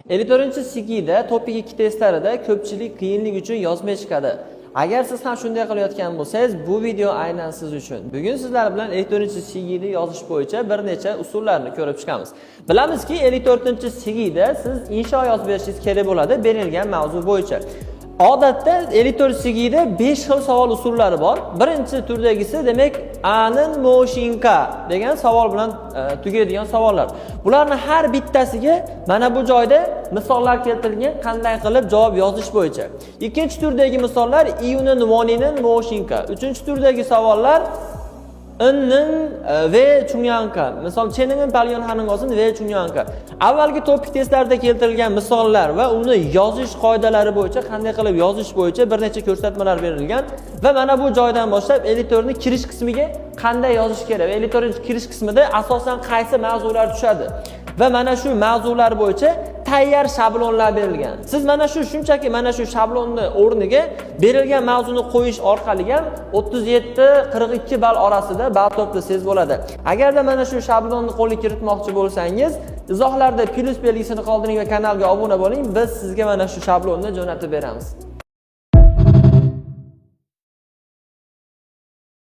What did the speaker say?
54-CGda TOPIK 2 testlarida ko'pchilik qiyinlik uchun yozmay chiqadi. Agar siz ham shunday qilayotgan bo'lsangiz, bu video aynan siz uchun. Bugun sizlar bilan 54-CGni yozish bo'yicha bir necha usullarni ko'rib chiqamiz. Bilamizki, 54-CGda siz insho yozib berishingiz kerak bo'ladi berilgan mavzu bo'yicha. Odatda 54 CGda 5 xil savol usullari bor. Birinchi turdagisi, demak, "아는 무엇인가" degan savol bilan tugaydigan savollar. Bularni har bittasiga mana bu joyda misollar keltirilgan, qanday qilib javob yozish bo'yicha. Ikkinchi turdagi misollar "이유는 원인은 무엇인가". Uchinchi turdagi savollar "은 왜 중요한가". Misol, "재능은 발견하는 것은 왜 중요한가". Avvalgi TOPIK testlarida keltirilgan misollar va uni yozish qoidalari bo'yicha, qanday qilib yozish bo'yicha bir necha ko'rsatmalar berilgan va mana bu joydan boshlab 54ni kirish qismiga qanday yozish kerak? 54 kirish qismida asosan qaysi mavzular tushadi? Va mana shu mavzular bo'yicha tayyor shablonlar berilgan. Siz mana shu shunchaki mana shu shablonni o'rniga berilgan mavzuni qo'yish orqali ham 37-42 ball orasida ball to'plasangiz bo'ladi. Agarda mana shu shablonni qo'lga kiritmoqchi bo'lsangiz, izohlarda plyus belgisini qoldiring va kanalga obuna bo'ling. Biz sizga mana shu shablonni jo'natib beramiz.